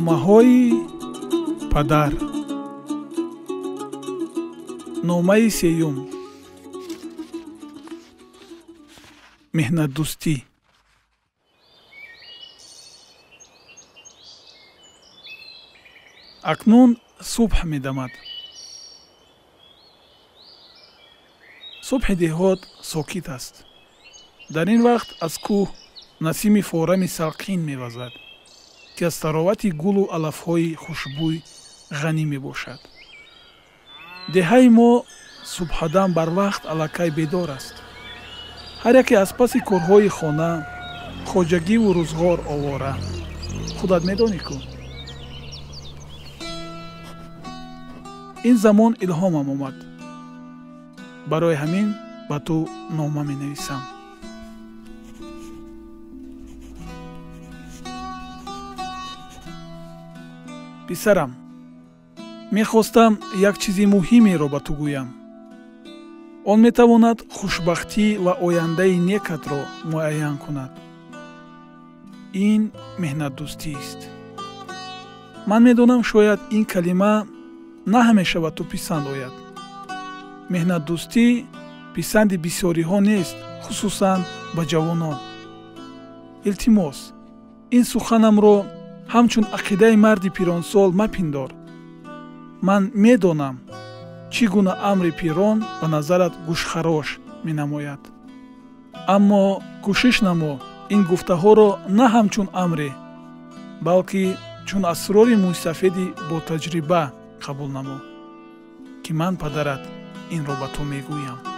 Номаҳои падар. Номаи сеюм. Меҳнатдӯстӣ. Акнун субҳ медамад. Субҳи деҳот сокит аст. Дар ин вақт аз кӯҳ насими форами салқин мевазад, ки аз таровати гулу алафҳои хушбӯй ғанӣ мебошад. Деҳаи мо субҳадам барвақт аллакай бедор аст. Ҳар яке аз паси корҳои хона, хоҷагиву рӯзғор овора. Худат медонӣ ку? Ин замон илҳомам омад. Барои ҳамин ба ту нома менависам. Писарам, мехостам як чизи муҳимеро ба ту гӯям. Он метавонад хушбахтӣ ва ояндаи некатро муайян кунад. Ин меҳнатдӯстист. Ман медонам, шояд ин калима на ҳамеша ба ту писанд ояд. Меҳнатдӯстӣ писанди бисёриҳо нест, хусусан ба ҷавонон. Илтимос, ин суханамро ҳамчун ақидаи марди пиронсол мапиндор. Ман медонам, чӣ гуна амри пирон ба назарат гӯшхарош менамояд. Аммо кӯшиш намо ин гуфтаҳоро на ҳамчун амре, балки чун асрори мӯйсафеди ботаҷриба қабул намо, ки ман падарат инро ба ту мегӯям.